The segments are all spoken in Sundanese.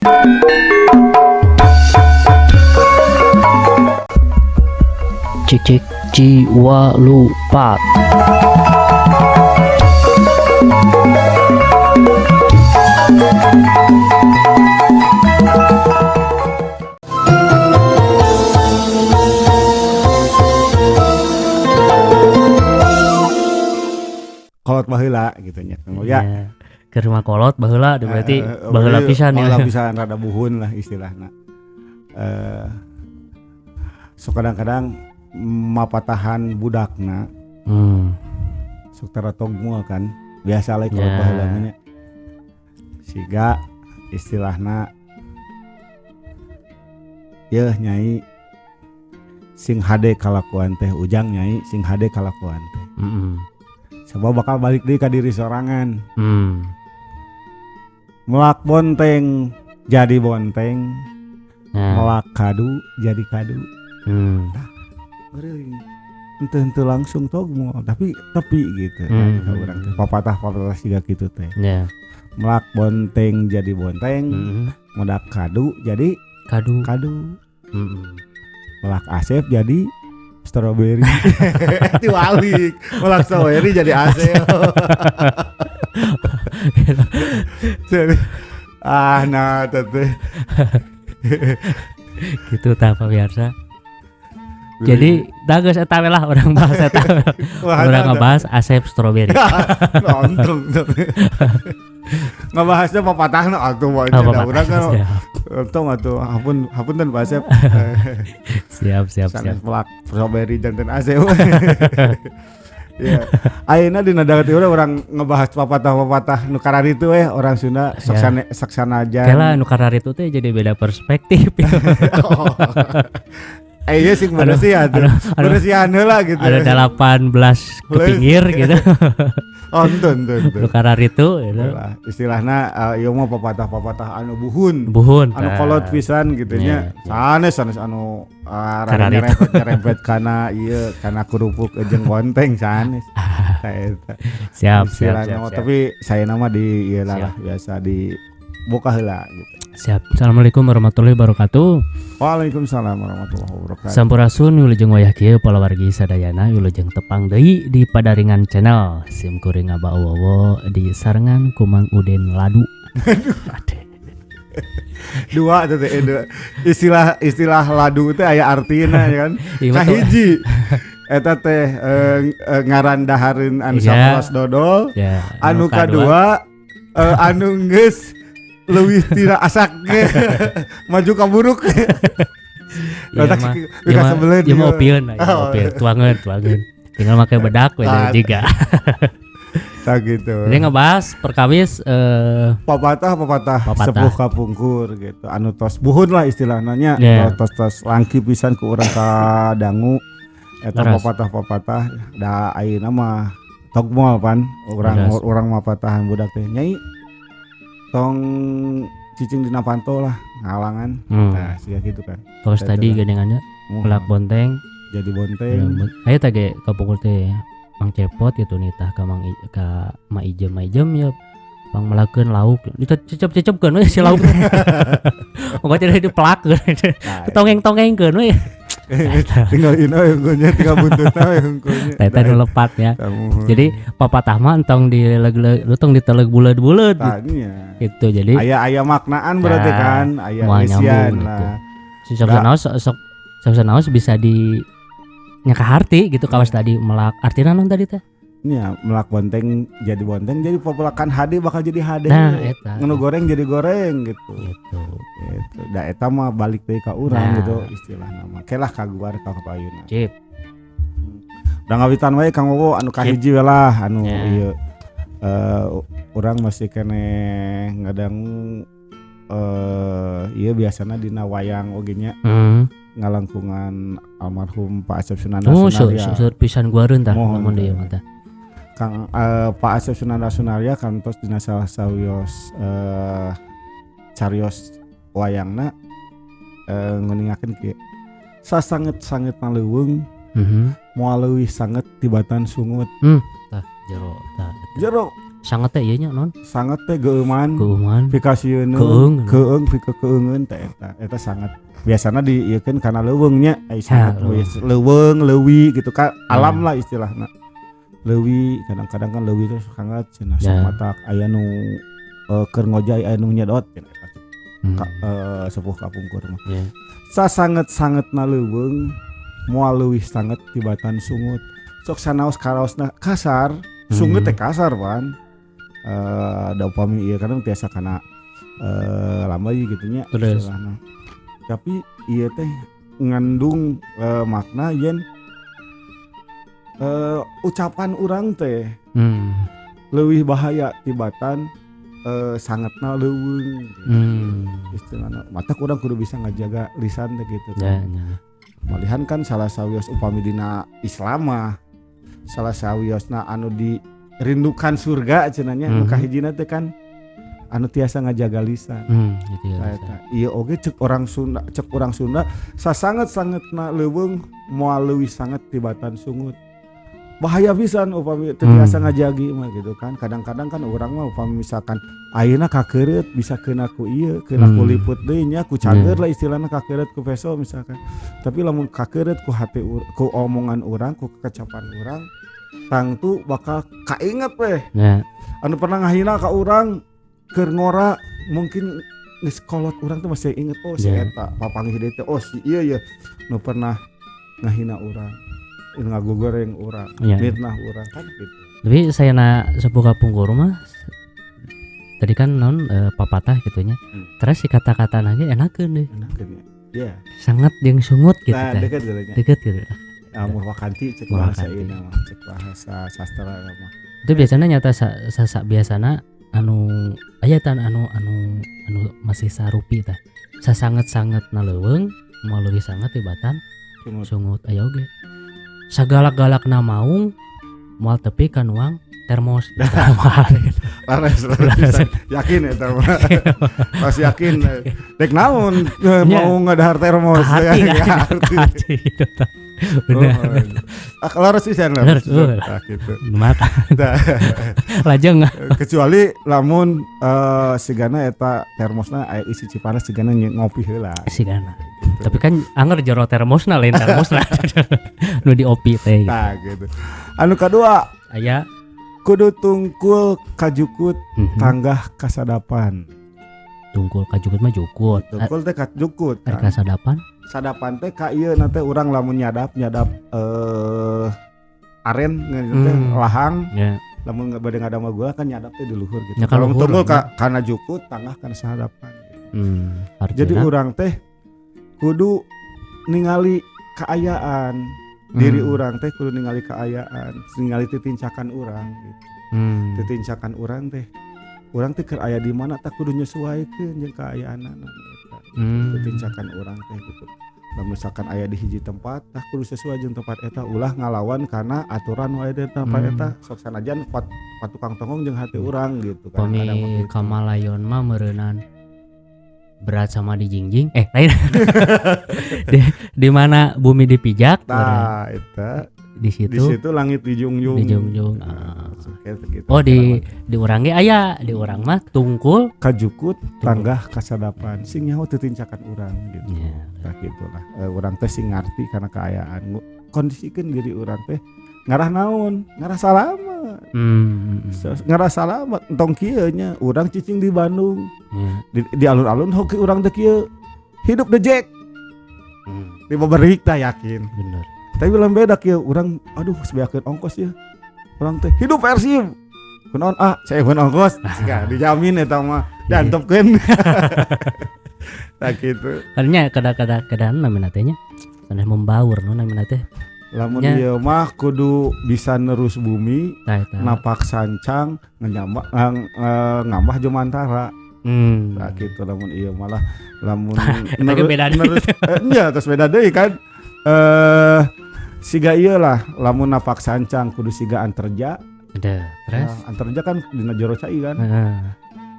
Cik cik jiwa lupa. Kolot baheula gitu nya Kang ya. Ya. Ke rumah kolot baheula berarti baheula pisan ya. Baheula pisan rada buhun lah istilahna. Sok kadang-kadang mapatahan budakna. Sok taratog moal kan. Biasa lah kolot baheula nya. Siga istilahna yeuh nyai sing hade kalakuan teh ujang nyai sing hade kalakuan teh. Sebab bakal balik deui ka diri sorangan. Melak bonteng jadi bonteng. Melak kadu jadi kadu. Tah, ngeureung. Henteu langsung togmo, tapi tepi gitu. Nah, urang teh papatah-papatah siga kitu teh. Melak bonteng jadi bonteng, melak kadu jadi kadu. Kadu. Melak asep jadi strawberry. Diwalik. Melak strawberry jadi asep. Jadi, nah teteh. Gitu tah pemirsa. Jadi tah geus eta we lah urang bahas eta. Urang ngebahas asep strawberry. Nonton. Ngebahasnya papatahna atuh wae Oh, da urang kan. siap. Untung atuh hapunten Pak Asep. Siap, siap, Sanes siap. melak strawberry janten asep. Ya. Ayeuna dina dagat ieu urang ngebahas papatah-papatah nu kararitu we orang Sunda Ya. saksanajan. Kela nu kararitu teh jadi beda perspektif. Oh. Iya sing beresihan tuh. Beresihan heula gitu. Ada 18 ke pinggir gitu. Oh, enten. Nu kararitu gitu. Lah, istilahna ieu mah papatah-papatah anu buhun. Buhun. Anu kolot pisan gitu nya. Sanes sanes anu nyerempet kana ieu kana kerupuk jeung bonteng sanes. Tah eta. Siap, siap, siap, siap. Tapi saya nama di ieu lah biasa di buka heula gitu. Siap. Assalamualaikum warahmatullahi wabarakatuh. Waalaikumsalam warahmatullahi wabarakatuh. Sampurasun wilujeng wayah kieu palawargi sadayana wilujeng tepang deui di Padaringan Channel. Sim kuring ngabawowo di sarengan ku Mang Uden Ladu. Aduh. Dua teh istilah ladu teh aya artina ya kan. Kahiji eta teh ngaran dahareun anu sapolos dodol. Anu kadua anu geus leuwih tina asak ge maju ka buruk. Ieu mah opieun, tuangeun. Tinggal make bedak we juga. Tah gitu. Jadi ngebahas perkawis papatah sepuh kapungkur gitu. Anu tos buhun lah istilahna nya, tos langki pisan ku urang ka dangu eta papatah-papatah da ayeuna mah togmol pan urang mah patahan budak teh nyai tong cicing dina panto lah ngalangan. Nah siga gitu kan. Terus tadi gedengannya melak bonteng jadi bonteng. Ayo tah ge kapungkur teh Mang Cepot gitu nih tah ka Mang ka Ma Ijem ya pang melakeun lauk. Dicecep-cecepkeun we si lauk. Pokoknya jadi dipelakeun. Tongeng-tongengkeun we. Tinggal ina we hungkulnya, tinggal buntutna we hungkulnya. Teh nu lepat ya. Jadi papatah mah entong dileg-leg, tong diteleg buleud-buleud. Gitu. Jadi aya maknaan berarti kan, aya isian lah. Si sok sanaos bisa di nyakaharti gitu kawas tadi melak artina naon tadi teh? Nya melak bonteng jadi bonteng jadi popolakan HD bakal jadi HD. Nah, eta. Ngenu goreng jadi goreng gitu. Gitu. Da eta mah balik deui ka urang gitu istilahna mah. Kelah kaguar ka kapayuna. Cip. Da ngawitan wae Kang Wowo anu kahiji we lah anu ieu. Urang masih keneh ngadangu ieu biasana dina wayang oge nya. Ngalangkungan almarhum Pak Asep Sunandar Sunarya. Oh, pisan guareun tah lamun deui mah tah. Kang Pak Asep Sunandar Sunarya kantos dina salah sawios carios wayangna nguningakeun kieu. Sasanget-sangetna leuweung moal leuwih sanget tibatan sungut. Tah jero tah. Jero Sanget teh ieu nya non. Sanget teh geueuman. Geueuman. Pikasieun. Keung. Keung pikekeungeun teh eta. Eta sanget. Biasana diieukeun kana leuweung nya, ai sanget leuweung, leuwi gitu kan, alam lah istilahna. Leuwi kadang-kadang kan leuwi teh sangat cenah sok matak aya nu keur ngojay aya nu nyedot cenah eta. Sepuh kapungkur mah. Sasanget-sangetna leuweung moal leuwih sanget tibatan sungut. Sok sanaos karaosna kasar, sungut teh kasar pan. Da upami ieu kan tiasa kana lambai gitu nya istilahna. Tapi ieu teh ngandung makna yen ucapan urang teh leuwih bahaya tibatan sangetna leuweung gitu. Istilahna matak urang kudu bisa ngajaga lisan teh gitu kan. Ya. Malihan kan salah sawios upami dina Islam mah salah sawiosna anu dirindukan surga cenah nya nu kahijina teh kan anu tiasa ngajaga lisan. Gitu ya. Eta ieu oge cek orang Sunda sasanget-sangetna leuweung moal leuwih sanget tibatan sungut. Bahaya pisan upami teu tiasa ngajagi mah gitu kan. Kadang-kadang kan urang mah upami misalkan ayeuna kakeureut bisa kena ku ieu, kena ku liput deui nya, ku cager lah istilahna kakeureut ku peso misalkan. Tapi lamun kakeureut ku hati ku omongan urang, ku kekecapan urang, tangtu bakal kainget weh. Anu pernah ngahina ka urang keur ngora mungkin geus kolot urang tuh masih inget, oh si eta papanggih deui teh, oh si ieu ya nu pernah ngahina urang, ngagogoreng urang, mitnah urang kan gitu. Tapi saya na sepuh kapungkur mah tadi kan non papatah gitunya. Terus si kata-kata nage enakeun deh. Enakeun ya. Iya. Sangat jeung sungut gitu nah, teh. Deket gitu nya. Deket gitu. Murwakanti cek bahasa ieu mah, cek bahasa sastra mah. Itu biasanya nyata sa biasana anu aya tan anu anu anu masih sarupi tah. Sasanget-sanget na leuweung moal leuwih sanget tibatan sungut aya oge. Sagalak-galakna maung moal tepi ka nuang termos. Lares yakin eta mah. Pas yakin dek naon mau ngadahar termos ya. Hati gitu. Bener. Ah lares pisan lah. Tah gitu. Mata. Lajeng kecuali lamun sigana eta termosna aya isi cipanas sigana ngopi heula. Sigana. Gitu. Tapi kan anger jero termosna lain termosna. Nu diopi teh gitu. Tah gitu. Anu kadua aya kudu tungkul kajukut tanggah kasadapan. Tungkul kajukut mah jukut. Tungkul teh kajukut. Ari kasadapan? Sadapan teh ka ieu na teh urang lamun nyadap aren teh lahang. Yeah. Lamun bade ngadamel gula kan nyadap teh di luhur gitu. Ya, kalau tungkul ka kana jukut tanggah kana sadapan gitu. Jadi urang teh kudu ningali kaayaan diri urang teh kudu ningali kaayaan, ningali titincakan urang gitu. Titincakan urang teh keur aya di mana tah kudu nyesuaikeun jeung kaayaanana eta. Titincakan urang teh gitu. Lamun misalkan aya di hiji tempat tah kudu sesuai jeung tempat eta, ulah ngalawan kana aturan wae di tempat eta, sok sanajan patukang tonggong jeung hati urang gitu kan. Pami kamalayon mah meureunnan berat sama dijingjing lain. Di mana bumi dipijak nah eta di situ langit dijungjung. Gitu. Oh di urang ge aya, di urang mah tungkul kajukut tanggah kasadapan sing nyaho titincakan urang gitu. Tah gitulah. Urang teh sing ngarti kana kaayaan. Kondisikeun diri urang teh ngarah naon? Ngarah salamet. Ngarah salamet entong kieu nya urang cicing di Bandung. Di alun-alun hoki urang teh kieu. Hidup the Jack. Di baberik tah yakin. Bener. Tapi lamun beda kieu urang aduh sebeakeun ongkos ieu. Urang teh hidup Persib. Kunaon ah saya pun ongkos. Siga dijamin eta mah diantepkeun. Tah kitu. Karena kadang-kadang namina teh nya sanes membaur nu namina teh. Lamun ieu mah kudu bisa nerus bumi, napak sancang, ngambah jumantara. Nah gitu lamun ieu malah lamun nerus nya terus beda deui kan. Siga ieu lah lamun napak sancang kudu siga anterja. Ada, terus nah, anterja kan dina jero cai kan.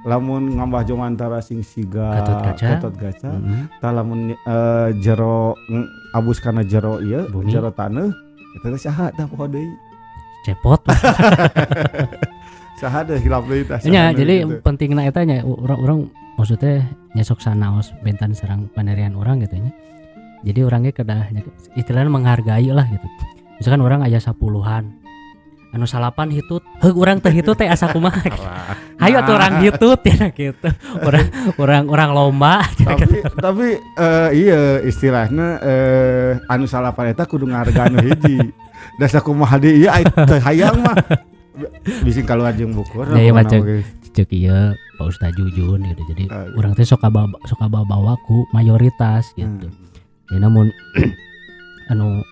Lamun ngambah jumantara sing siga Gatot Kaca. Tah lamun jero abus kana jero ieu jero taneuh eta teh saha tah poho deui. Cepot. Saha deh hilap deui tah. Nya, jadi gitu. Pentingna eta nya urang maksudnya nya sok sanaos benten sareng panerian urang gitu nya. Jadi orangnya kedah istilahnya menghargai lah gitu. Misalkan urang aya 10-an. Anu 9 hitut, heug urang teh hitut teh asa kumaha. Hayu atuh urang hitut ya gitu. Urang lomba. Tapi iya istilahnya anu 9 eta kudu ngahargaan anu hiji. Da sakumaha deui ieu teu hayang mah. Bising kaluar jeung bukur. Ya iya cek ieu Pak Ustaz Jujun gitu. Jadi urang teh sok bawa ku mayoritas gitu. Ya namun anu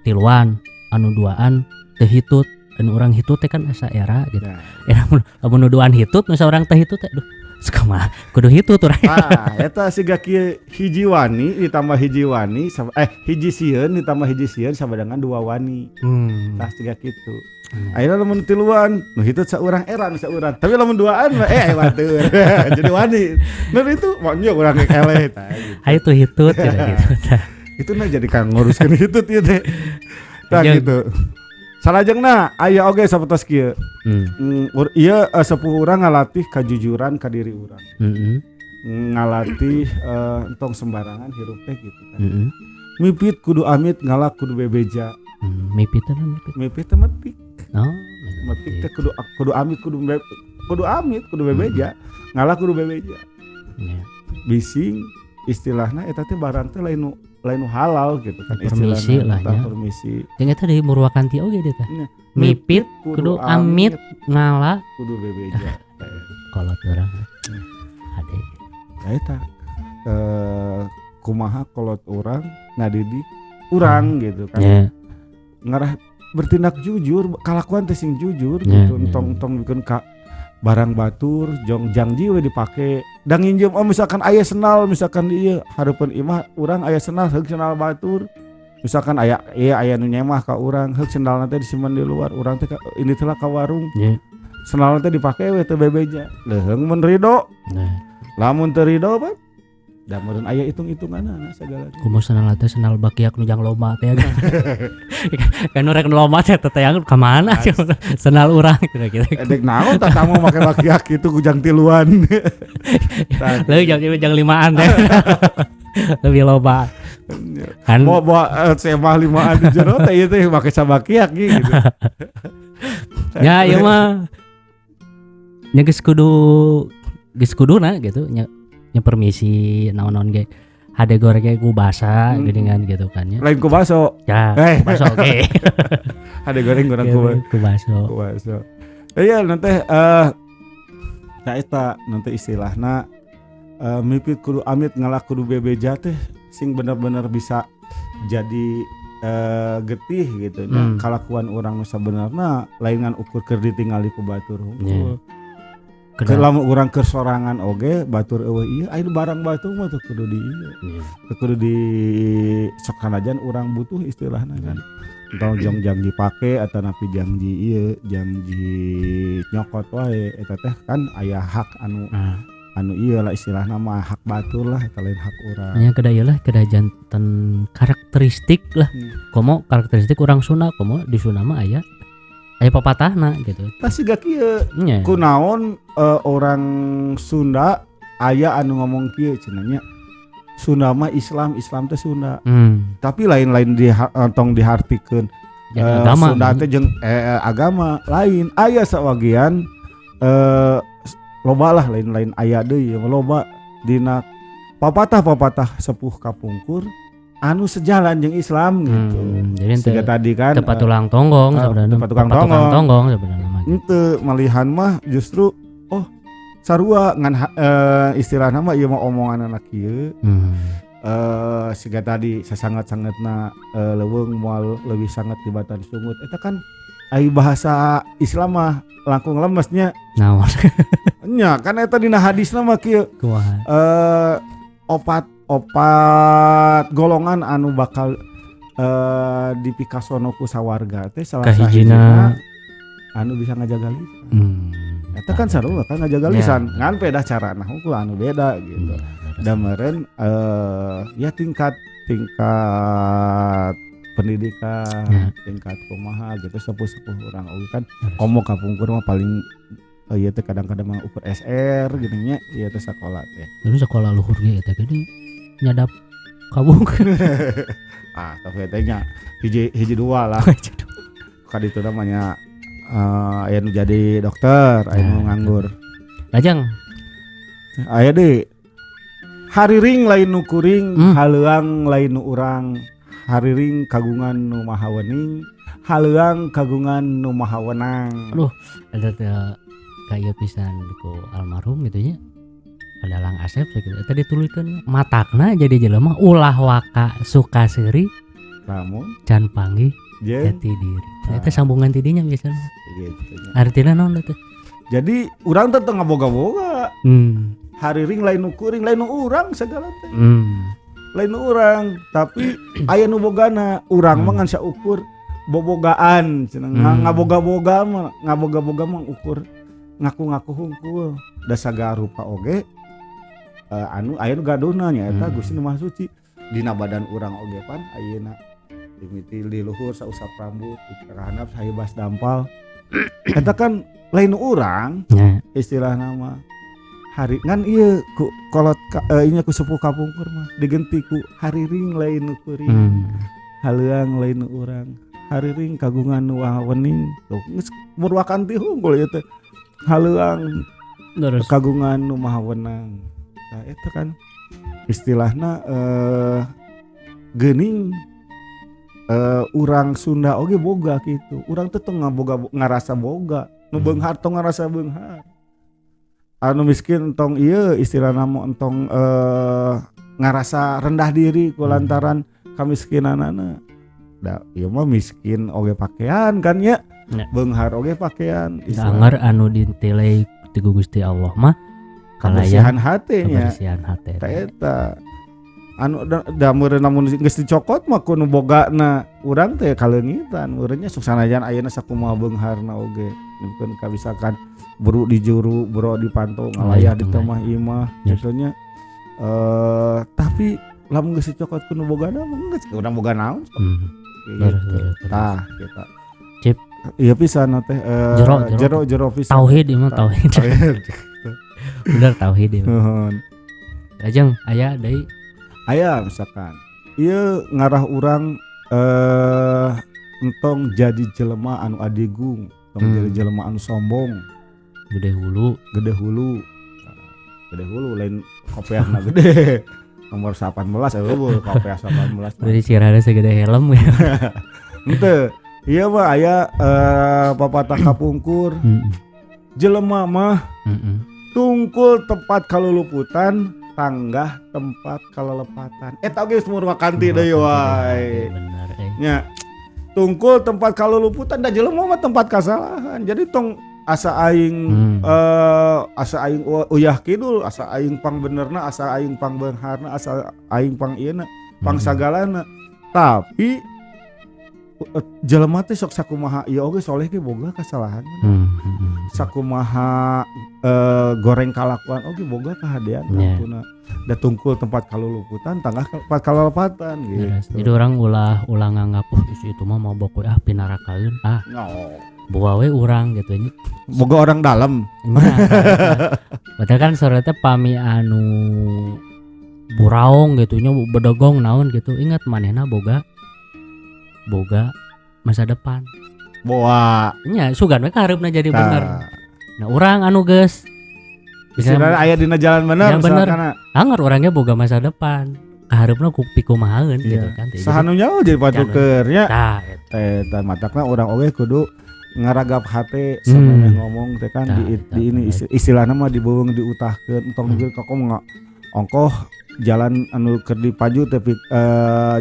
tiluan, anu duaan teu hitut, anu urang hitut teh kan asa era gitu. Ya lamun nu duaan hitut, nu saurang teh hitut teh aduh kumaha kudu hitut urang. Ah, eta siga kieu hiji wani ditambah hiji wani hiji sieun ditambah hiji sieun sama dengan 2 wani. Tah siga kitu. Ayeuna lamun tiluan nu hitut saurang era nu saurang. Tapi lamun duaan mah batur. Jadi wani. Nu itu mah nya urang eleh tah gitu. Hayu tuh hitut gitu. Itu nah jadi kang nguruskeun hitut ieu teh. Tah gitu. Salajengna aya oge sapertos kieu. Ieu sepuh urang ngalatih kajujuran ka diri urang. Ngalatih entong sembarangan hirup teh gitu kan. Mipit kudu amit ngalak kudu bebeja. Mipit teh mipit. Mipit teh metik. Oh, metik teh kudu amit kudu amit kudu bebeja, ngalak kudu bebeja. Yeah. Bising istilahna eta teh barang teh lain nu halal gitu kan permisi lah ya. Permisi. Jeung eta di Murwakanti oge deui teh. Mipit kudu amit ngala kudu bebeja. Kolot urang. Ade. Eta kumaha kolot urang ngadidik urang gitu kan. Yeah. Ngarah bertindak jujur, kalakuan teh sing jujur gitu, entong-entong bikin ka barang batur, jong jangji we dipake. Da nginjem oh misalkan aya senal, misalkan ieu hareupeun imah urang aya senal, heug senal batur. Misalkan aya ieu aya nu nyemah ka urang, heug sendalna teh disimpen di luar, urang teh ini teh ka warung. Yeah. Sendalna teh dipake we teu bebeja. Leuheung mun rido. Nah. Lamun teu rido pan da meureun aya hitung-hitunganna sagala. Kumaha sendal teh sendal bakiak nu jang lomba teh. Kan urang lomba teh teteh ka mana sendal urang gitu-gitu. Dek naon tah tamu make bakiak kitu ku jang tiluan. Leuh jang limaan teh. Lebih loba. Kan mau bawa semah limaan di jero teh ieu teh make sabakiak gitu. Ya ieu mah nya geus kuduna gitu nya. Permisi naon-naon ge hade gore ge ku basa geuningan gitu kan ya. Lain ku baso. Ya, ku baso oge. Hade goreng goreng ku baso. Ku baso. Iya nanti nah eta nanti istilahna mipit kudu amit ngalak kudu bebeja teh sing bener-bener bisa jadi getih gitu nya. Kalakuan urang nu sabenerna lain ngan ukur keur ditingali ku batur hungkul. Yeah. Lamun urang keur sorangan oge batur eueuh ieu aya barang batur mah teu kudu di ieu. Teu kudu di sok sanajan urang butuh istilahna kan. Entong jong janji pake atanapi janji ieu janji nyokot wae eta teh kan aya hak anu anu ieu lah istilahna mah hak batur lah eta lain hak urang. Nya kedah ieu lah kedah janten karakteristik lah. Komo karakteristik urang Sunda komo di Sunda mah aya papatahna gitu. Tah siga kieu. Kunaon orang Sunda aya anu ngomong kieu cenah nya. Sunda mah Islam, Islam teh Sunda. Tapi lain-lain di tong dihartikeun agama. Sunda teh jeung agama lain. Aya sawagian loba lah lain-lain aya deui loba dina papatah-papatah sepuh kapungkur anu sejalan jeung Islam gitu. Jadi siga tadi kan tempat tulang tonggong sebenarnya. Tempat tukang tonggong sebenarnya mah. Henteu malihan mah justru oh sarua ngan istilahna mah ieu mah omongan anak kieu. Siga tadi sasangat-sangatna leuweung moal leuwih sangat tibatan sungut. Eta kan ai bahasa Islam mah langkung lemesnya. Naon? Nya kan eta dina hadisna mah kieu. Kumaha? Opat golongan anu bakal dipikasono ku sawarga teh salah sahijina anu bisa ngajaga lisan. Eta kan sarua kan ngajaga lisan, ngan beda carana hungkul anu beda gitu. Da meureun ya tingkat pendidikan tingkat kumaha gitu sepuh-sepuh urang oge kan komo kapungkur mah paling ieu teh kadang-kadang mah ukur SR gini nya ieu teh sakola teh. Dulu sekolah luhur ge eta gini nyadap kabung. Ah, tapi teh nya hiji hiji dua lah. Ka ditu namanya aya nu jadi dokter, aya nu nganggur. Lajeng aya deui. Hariring lain nu kuring, haleuang lain nu urang. Hariring kagungan nu maha wening, haleuang kagungan nu maha wenang. Aduh, eta teh kaya pisan ku almarhum gitu nya. Padalang Asep sakitu. Eta dituluykeun matakna jadi jelema ulah waka suka seuri lamun can panggih jeung jati diri. Eta sambungan ti dinya biasana. Gitu nya. Artina naon teh? Jadi urang teh teu ngaboga-boga. Hariring lain nu kuring, lain nu urang segala teh. Lain nu urang, tapi aya nu bogana, urang mah ngan saukur bobogaan cenah. Ngaboga-boga mah, ngaboga-boga mah ukur ngaku-ngaku hungkul. Da sagala rupa oge anu aya nu gaduhna nya eta Gusti Nu Maha Suci. Dina badan urang oge pan ayeuna dimiti di luhur sausap rambut, di handap sahibas dampal. Eta kan lain nu urang istilahna mah. Hari ngan ieu ku kolot ieu ku sepuh kapungkur mah digenti ku hariring lain nu kuring. Haleuang lain nu urang. Hariring kagungan nu maha wening. Tuh geus murwakanti hungkul ieu teh. Haleuang kagungan nu maha wenang. Nah eta kan istilahna geuning urang Sunda oge boga kitu. Urang teh teu ngaboga ngarasa boga. Nu beunghar tong ngarasa beunghar. Anu miskin entong ieu istilahna mah entong ngarasa rendah diri ku lantaran kamiskinanana. Da ieu mah miskin oge pakaian kan nya. Beunghar oge pakaian. Sangar anu dintilai ti Gusti Allah mah kebersihan hate nya. Kebersihan hate. Ta eta. Anu da meureun lamun geus dicokot mah ku nu bogana urang teh kaleungitan. Meureunnya sok sanajan ayeuna sakumaha beungharna oge. Mungkin kabisakan buru di juru, buru di panto, ngalayah di temah imah, misalnya. Tapi lamun geus dicokot ku nu bogana mah geus urang boga naon sok. Gitu. Tah, kita. Cip. Iya pisan teh, Jero, jero pisan. Tauhid ieu mah tauhid. Tauhid. Bener tauhid ieu. Nuhun. Lajeng aya deui. Aya misalkan. Ieu ngarah urang entong jadi jelema anu adigung, entong jadi jelema anu sombong. Gede hulu, gede hulu. Gede hulu lain kopiahna gede. Nomor 18 eueuh kopiah 18. Jadi sirahna segede helm ya. Henteu. Ieu mah aya papatah kapungkur. Jelema mah tungkul tempat kaluluputan, tanggah tempat kalelepatan. Eta oge geus murwakanti deui wae. Bener Nya. Tungkul tempat kaluluputan da jelema mah tempat kasalahan. Jadi tong asa aing asa aing uyah kidul, asa aing pang benerna, asa aing pang beungharna, asa aing pang ieuna, pang sagalana. Tapi jelema teh sok sakumaha ieu oge soleh ge boga kasalahan. Sakumaha goreng kalakuan oge boga kahadean tangtuna. Da tungkul tempat kaluluputan, tanggah tempat kalelepatan gitu. Jadi orang ulah nganggap itu mah mabok we ah pinarakaeun ah. No. Boga we urang gitu nya. Boga orang dalam. Padahal kan sore teh pami anu buraong gitu nya bedegong naon gitu. Ingat manehna boga masa depan. Boa. Nya sugan we kahareupna jadi bener. Nah urang anu geus bisa aya dina jalan bener misalkan. Anger orangnya boga masa depan. Kahareupna ku pikumahaeun gitu kan. Saha nu nyaho jadi patuker nya. Tah eta matakna urang oge kudu ngaragap hate samemeh ngomong teh kan di ini istilahna mah dibeuweung diutahkeun entong uh, kokom ongkoh jalan anu keur dipaju tapi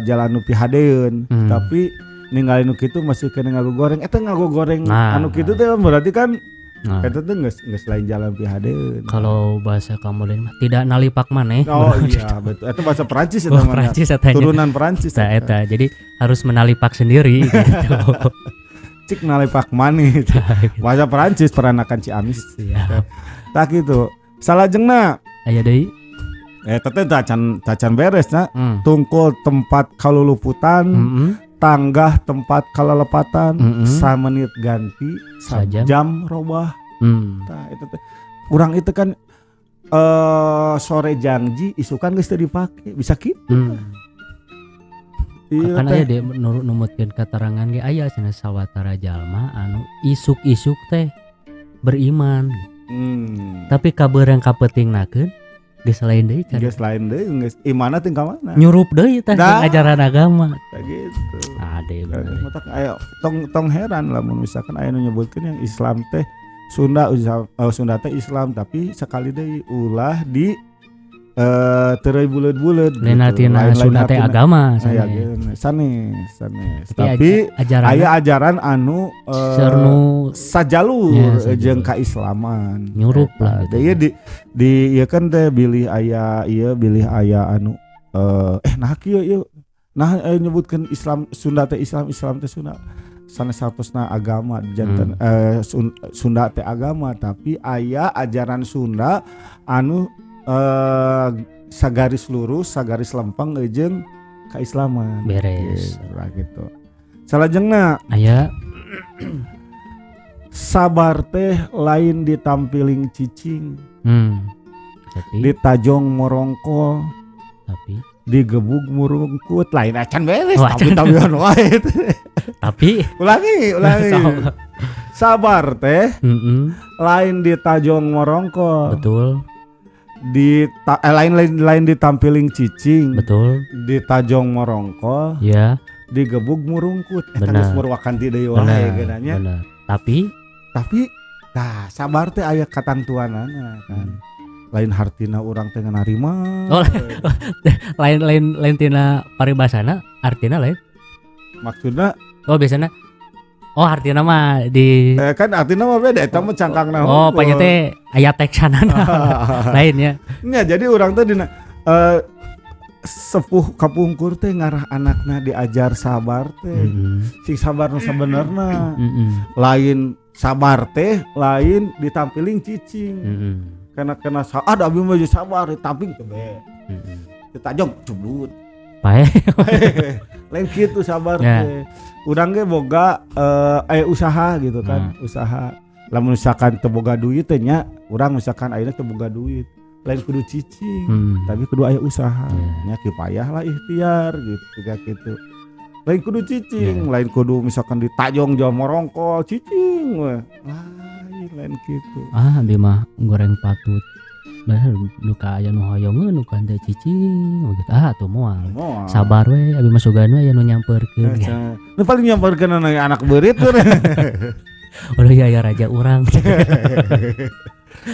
jalan nu pihadeun tapi ningali nu kitu masih kena ngagogoreng eta ngagogoreng anu kitu teh berarti kan eta teh geus lain jalan pihadeun. Kalau bahasa kamu lain mah tidak nalipak maneh. Oh iya betul. Eta bahasa Perancis eta mah. Perancis turunan Perancis eta. Jadi harus menalipak sendiri gitu. Cik nalipak maneh. Bahasa Perancis peranakan Ciamis. Siap. Tak gitu. Salajengna aya deui. Eta teh tacan beres na. Tungkul tempat kaluluputan, Tanggah tempat kalelepatan samenit ganti sajam robah. Tah eta teh urang itu kan sore janji isukan geus teu dipake bisa kitu. Iya, kan aya de numutkeun katerangan ge aya cenah sawatara jalma anu isuk-isuk teh beriman. Tapi kabeurang kapeutingnakeun geus lain deui cara. Geus lain deui geus imana teh ka mana? Nyurup deui tah ajaran agama. Tah gitu. Ade bener. Matak aya tong heran lamun misalkan aya nu nyebutkeun yang Islam teh Sunda Sunda teh Islam tapi sekali deui ulah di tereuy buleud-buleud gitu. Lain Sunda teh agama sanes sanes. Tapi aya ajaran anu sajalur jeung kaislaman nyurup lah gitu. Ieu di ieu kan teh bilih aya ieu bilih aya anu nah kieu ieu nah nyebutkeun Islam Sunda teh Islam Islam teh Sunda sanes satosna agama janten Sunda teh agama tapi aya ajaran Sunda anu sagaris lurus, sagaris lempeng jeung kaislaman. Beres. Lah gitu. Salajengna aya sabar teh lain ditampiling cicing. Tapi ditajong morongkol. Tapi digebug murungkut lain acan beres tapi tabian wae. Tapi ulangi. Sabar teh lain ditajong morongkol. Betul. Di lain ditampiling cicing. Betul. Ditajong morongkol. Ya. Digebug murungkut. Eta geus murwakanti deui wae geunanya. Benar. Tapi tah sabar teh aya katantuanana kan. Lain hartina urang teh ngarima. Oh, lain tina paribasana artina lain. Maksudna oh biasana oh artina mah di kan artina mah beda eta mah cangkangna. Oh panya teh aya teksanana. Lain ya. Nya jadi urang teh dina sepuh kapungkur teh ngarah anakna diajar sabar teh. Sing sabar nu sabenerna. Lain sabar teh lain ditampiling cicing. Kena ada abi mah sabar ditamping tebe. Ditajong cublut. Pae. Lain kitu sabar teh. Urang ge boga usaha gitu kan, usaha. Lamun misalkan teu boga duit teh nya, urang misalkan ayeuna teu boga duit, lain kudu cicing, tapi kudu aya usaha. Nya kipayah lah ikhtiar gitu kayak gitu. Lain kudu cicing, lain kudu misalkan ditajong jauh morongkol cicing we. Lain kitu. Ah, abi mah goreng patut. Bah duka aya nu hoyongeun nu kan teh cicing begitu. Ah atuh moal. Sabar we abi mah sugan we aya nu nyamperkeun. Nu paling nyamperkeun anak beurit tuh. Udah ya ya raja urang.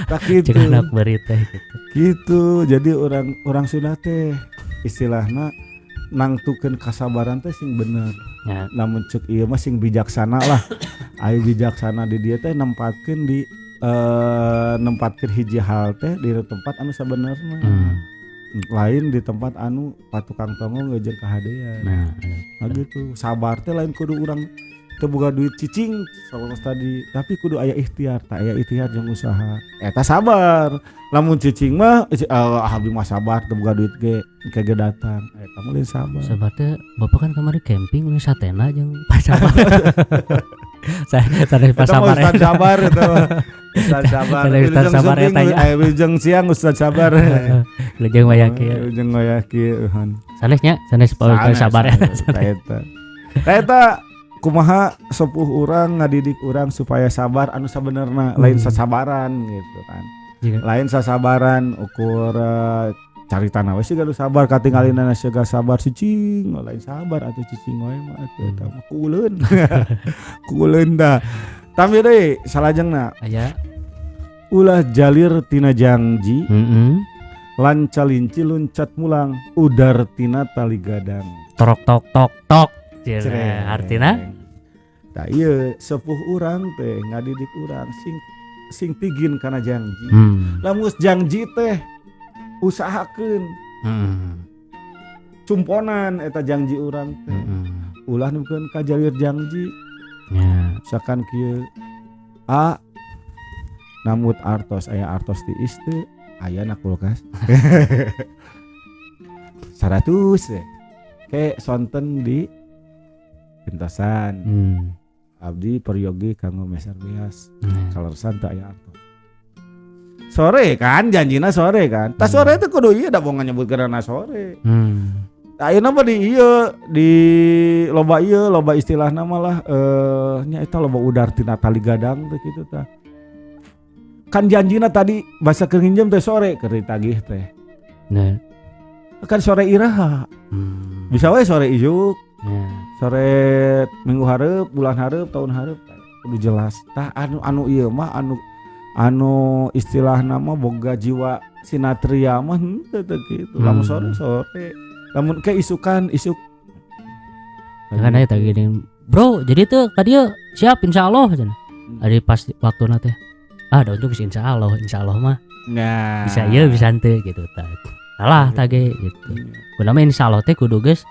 Tak kitu. Cek anak beurit teh gitu. Gitu. Jadi orang Sunda teh istilahna nangtukeun kasabaran teh sing bener. Ya. Namun cek ieu mah sing bijaksana lah. Aya bijaksana di dieu teh nempatkeun di nempatkeun hiji hal teh di tempat anu sabenerna. Lain di tempat anu patukang tongo jeung kahadean. Nah gitu. Sabar teh lain kudu urang teu boga duit cicing salah tadi, tapi kudu aya ikhtiar, tah aya ikhtiar jeung usaha. Eta sabar. Lamun cicing mah abdi mah sabar teu boga duit ge engke ge datang. Eta mah lain sabar. Sabar teh bapak kan kamari camping lain satena jeung pasabar. Saya pasabar. Ustaz sabar eta mah. Ustaz sabar. Ustaz sabar eta nya. Wilujeng siang Ustaz sabar. Wilujeng waya kieu. Wilujeng waya kieu. Sanes nya, sanes Ustaz sabar eta. Eta kumaha sepuh urang ngadidik urang supaya sabar anu sabenerna lain sasabaran gitu kan. Lain sasabaran ukur caritana we siga sabar katingalina siga sabar cicing lain sabar atuh cicing wae mah atuh eta mah kuuleun. Kuuleun da. Tambi deui salajengna. Aya. Ulah jalir tina jangji. Lancalinci luncat mulang udar tina tali gadang. Tok tok tok tok. Artina? Tah ieu sepuh urang teh ngadidik urang sing tigin kana janji. Lamun janji teh usahakeun. Cumponan eta janji urang teh. Ulah nemukeun ka jalir janji. Ya. Misalkan kieu A namut artos aya artos di isteu aya na kulkas. 100 ke sonten di Pintosan. Abdi peryogi kanggo meser beas. Kaleresan teu aya artos. Sore kan janjina sore kan. Tah, sore itu kudu ieu da boga nyebutkeun sore. Ayeuna mah di ieu di loba ieu, loba istilahna mah lah, nya eta loba udar tina tali gadang teh kitu tah. Kan janjina tadi basa keur nginjem teh sore keur ditagih teh. Nah. Kan sore iraha. Bisa we sore isuk. Sore minggu hareup, bulan hareup, tahun hareup, kudu jelas. Tah, anu anu ieu mah anu anu istilahna mah boga jiwa sinatria mah henteu teh kitu. Lamun sore sore. Lamun ke isukan isuk. Ya kan aya tadi gini, bro, jadi tuh ka dieu siap insyaallah cenah. Ari pas waktuna teh. Ah, da untung geus insyaallah, insyaallah mah Nah. bisa ieu bisa henteu gitu tah. Salah tah ge gitu. Kunaon mah insyaallah teh kudu geus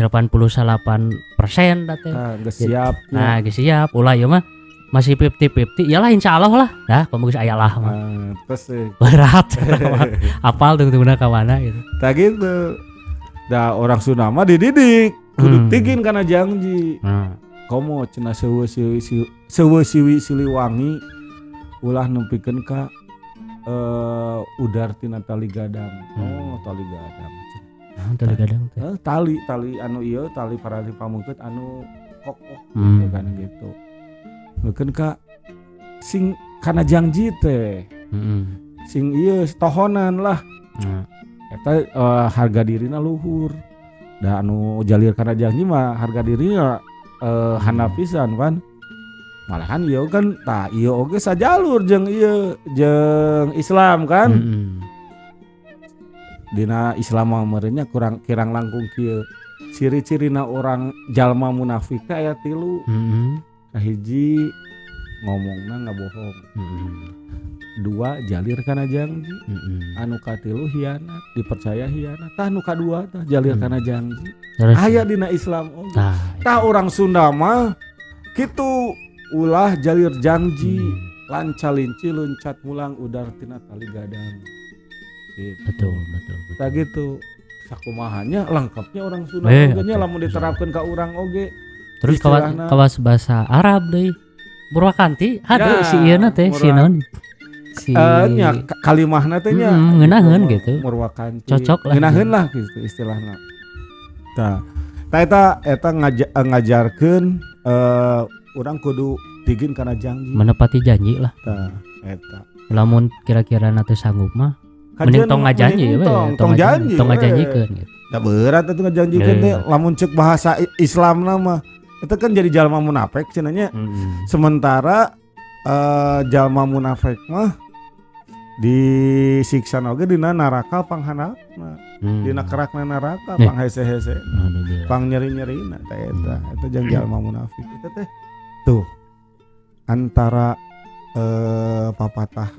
88% da teh. Tah, geus siap. Nah, geus siap. Ulah ieu mah masih 50-50. Iyalah insyaallah lah. Dah, komo geus aya lah mah. Nah, terus Berat. Apal tungtungna ka mana gitu. Tah gitu. Da orang Sunda mah dididik kudu tigin kana janji. Komo cenah seueuh siwi seueuh siwi Siliwangi ulah nepikeun ka udar tina tali gadang. Oh, tali gadang. Nah, tali gadang teh. Tali tali anu ieu tali parali pameungkeut anu kokoh gitu kan gitu. Nepikeun ka sing kana janji teh. Sing ieu tohonan lah. Eta harga dirina luhur. Da anu jalir kana janji mah harga dirina handap pisan pan. Malahan ieu kan tah ieu oge sajalur jeung ieu jeung Islam kan. Dina Islam mah meureun nya kurang kirang langkung kieu. Ciri-cirina orang jalma munafik teh aya tilu. Kahiji ngomongna ngabohong. Dua, jalir kana janji. Anu katilu hianat, dipercaya hianat. Tah, nu kadua tah jalir kana janji. Terus Aya dina Islam oge. Tah, Tah, orang Sunda mah kitu, ulah jalir janji. Lanca linci luncat mulang udar tina tali gadang. Gitu. Betul, betul, betul. Tah gitu. Sakumahanya lengkapnya orang Sunda oge nya lamun diterapkeun ka urang oge. Terus kawas Istilahna. Kawas bahasa Arab deui. Purwakanti ada Ya, si ieu teh si naon? Si Nya kalimahna teh nya Ngeunaheun gitu. Murwakanti. Cocok lah Ngeunaheun gitu. Lah gitu istilahna. Tah, tah eta eta ngajarkeun urang kudu tigin kana janji. Menepati janji lah. Tah, eta. Lamun kira-kira na teu sanggup mah mending Kajian tong ngajanji mending we, tong, tong janji. Tong We. ngajanyikeun gitu. Da berat atuh ngajanjikeun teh lamun cek bahasa Islamna mah itu kan jadi jalma munafik cenah nya. Sementara jalma munafik mah disiksa oge dina neraka panghandapna. Dina kerakna neraka pang hese-hese. Alhamdulillah. Pang nyeri-nyerina teh eta. Eta jeung jalma munafik eta teh. Tuh. Antara papatah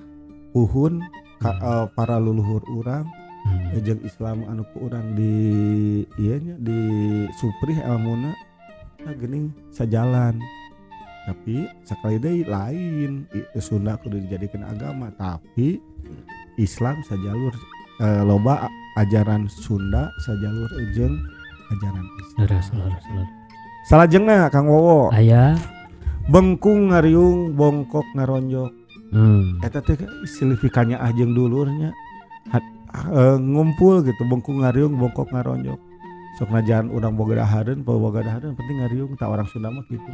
puhun ka, para leluhur urang jeung Islam anu ku urang di ieu nya di suprih elmuna, nah geuning sajalan. Tapi sekali deui lain Sunda kudu dijadikan agama, tapi Islam sajalur, loba ajaran Sunda sajalur jeung ajaran Islam. Leres, leres, leres. Salajengna, Kang Wowo. Aya. Bengkung ngariung bongkok ngaronjok. Eta teh silifikanya ah jeung dulurnya. Ngumpul gitu, bengkung ngariung bongkok ngaronjok. Sok najan urang boga dahareun, boga dahareun penting ngariung, tak orang Sunda mah gitu.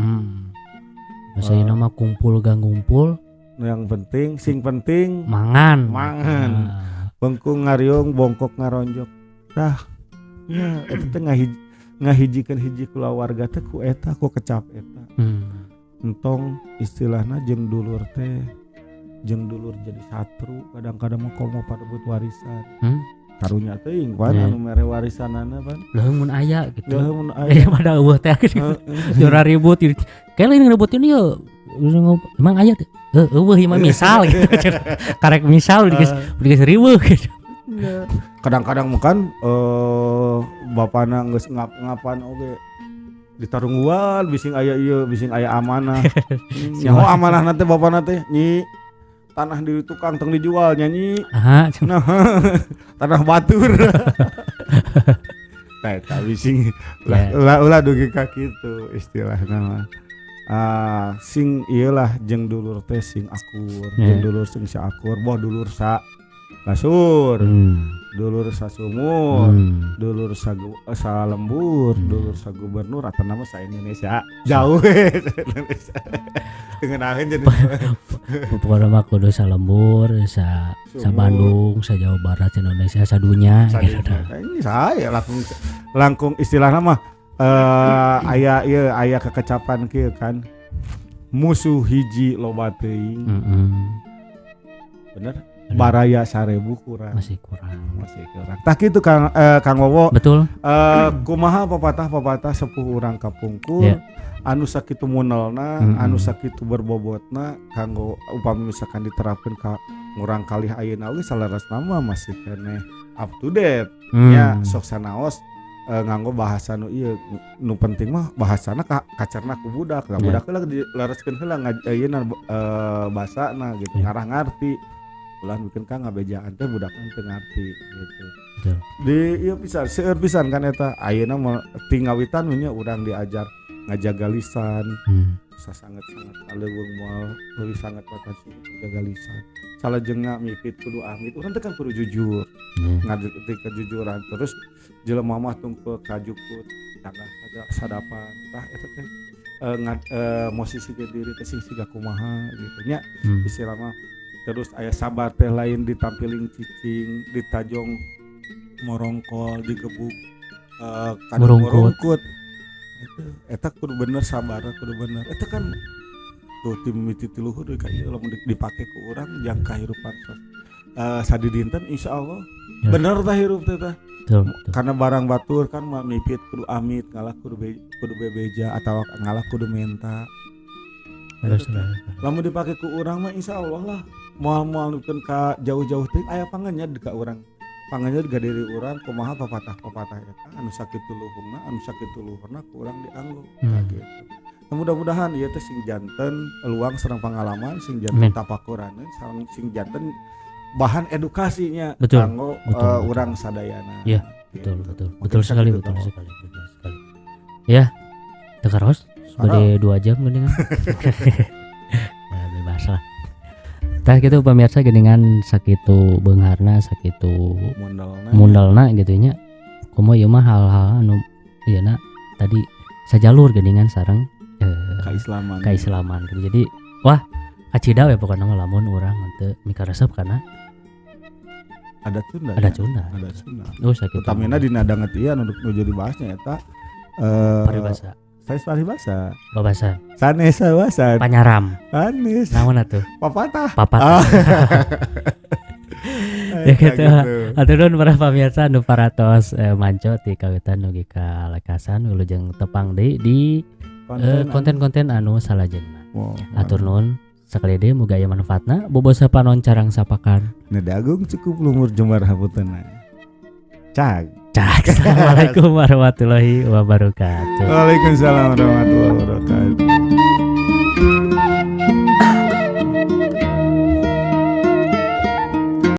Bahasa ieu mah kumpul gak ngumpul. Yang penting sing penting mangan. Mangan. Ah. Bengkung ngariung bongkok ngaronjok. Tah nya eta teh ngahijikeun hiji kulawarga teh ku eta, ku kecap eta. Entong istilahna jeung dulur teh, jeung dulur jadi satru kadang-kadang mah komo parebut warisan. Karunya teuing pan anu mere warisanana pan. Leuheung mun aya gitu. Leuheung mun aya. Pada eueuh teh gitu. Jora ribut gitu. Kayak lain ngeributin ieu. Emang aya teh? Eueuh ieu mah misal gitu. Karek misal geus riweuh gitu. Iya. Kadang-kadang mah kan bapana geus ngap-ngapan oge ditarungguan bising aya ieu, bising aya amanah. Nyaho amanahna teh bapana teh, nyi tanah di tukang tong dijual nyanyi. Aha. Nah, tanah batur. Tah eta bising ulah ulah dugi ka kitu istilahna mah. Ah, sing ieu lah, jeung dulur teh sing akur, jeung dulur sing saakur, boh dulur sa kasur, dulur sasumur, dulur sa lembur, dulur sa gubernur atau nama sa Indonesia. Jauh Indonesia. Ngeunaheun jadi. Pokoknya mah kudu sa lembur, sa sa Sumur. Bandung, sa Jawa Barat, sa Indonesia, sa dunya gitu dah. Ini saya langkung langkung istilahna mah aya ieu, aya kekecapan kieu kan. Musuh hiji loba teuing. Bener? Bener. Baraya 1000 kurang. Masih kurang. Masih kurang. Tah kitu Kang, Kang Wowo. Betul. Kumaha papatah-papatah sepuh urang kapungkur anu sakitu munelna, anu sakitu berbobotna kanggo upami misalkan diterapkeun ka ngurang kalih ayeuna oge saleresna mah masih keneh up to date. Nya sok sanaos nganggo bahasa nu ieu, nu penting mah bahasana ka kacerna ku budak. Lah, budak heula dilereskeun heula ayeuna basana gitu, ngarah ngarti. Ulah bikin ka ngabejaan teh budak teu ngarti gitu. Di ieu pisan, seueur pisan kan eta ayeuna mah ti ngawitan we nya urang diajar ngajaga lisan. Sasanget-sanget aleuweung moal leuwih sanget batan ngajaga lisan. Salajengna mipit kudu amit, urang teh kan kudu jujur. Ngadeg kejujuran terus jelema mah tungkul kajukut tangah ada sadapan tah eta teh ngad posisi diri teh sing siga kumaha gitu nya. Istilah mah terus aya sabar teh lain ditampiling cicing, ditajong morongkol, digebuk kana Murungkut. murungkut. Itu eta kudu bener, sabar kudu bener. Eta kan tuh tim mimiti ti luhur deui ka ieu, lamun dipake ku urang jang kahirupan sadidinten insyaallah bener tah hirup teh tah. Betul, betul. Karena barang batur kan mah mipit kudu amit, ngalah kudu bebeja atau ngalah kudu menta. Terus, Eta teh. terus. Lamun dipake ku urang mah insyaallah lah moal-moal nukeun ka jauh-jauh teuing, aya panganya ka urang. Panganya ka diri urang kumaha papatah-papatah eta anu sakitu luhurna, anu sakitu luhurna ku urang dianggo. Tah gitu. Nah, mudah-mudahan ieu teh sing janten luang sareng pengalaman, sing janten tapakuraneun, sareng sing janten bahan edukasinya kanggo urang sadayana. Iya, Gitu. betul, betul. Mungkin Betul sekali, sakitu betul teh. Sekali, betul sekali. Ya, teu karaos bade 2 jam geuningan. Ya, bebas lah. Tah kitu pemirsa, geuningan sakitu beungharna, sakitu Mundalna. Mundalna gitu nya. Komo ieu mah hal-hal anu ieu na tadi sajalur geuningan sareng Kaislaman. Kaislaman gitu. Jadi wah, kacida we pokokna mah lamun urang teu mikaresep kana Adat Sunda. Adat Ya. Sunda. Adat Sunda. Oh, sakitu. Utamina dina danget ieu anu nu jadi bahasnya eta Paribasa. Sanes paribasa. Babasa. Sanes babasa. Panyaram. Sanes. Naon atuh? Papatah. Papatah. Ah. Ya Eta gitu. Hatur nuhun para pamirsa anu paratos manco ti kawitan dugi ka lekasan, wilujeng tepang deui di konten-konten anu salajengna. Wow. Hatur nuhun sakali deui, muga aya manfaatna. Bobosa panon carang sapakan. Nedagung cukup lumur jembar hapuntenna. Cag. Cak. Assalamualaikum warahmatullahi wabarakatuh. Waalaikumsalam warahmatullahi wabarakatuh.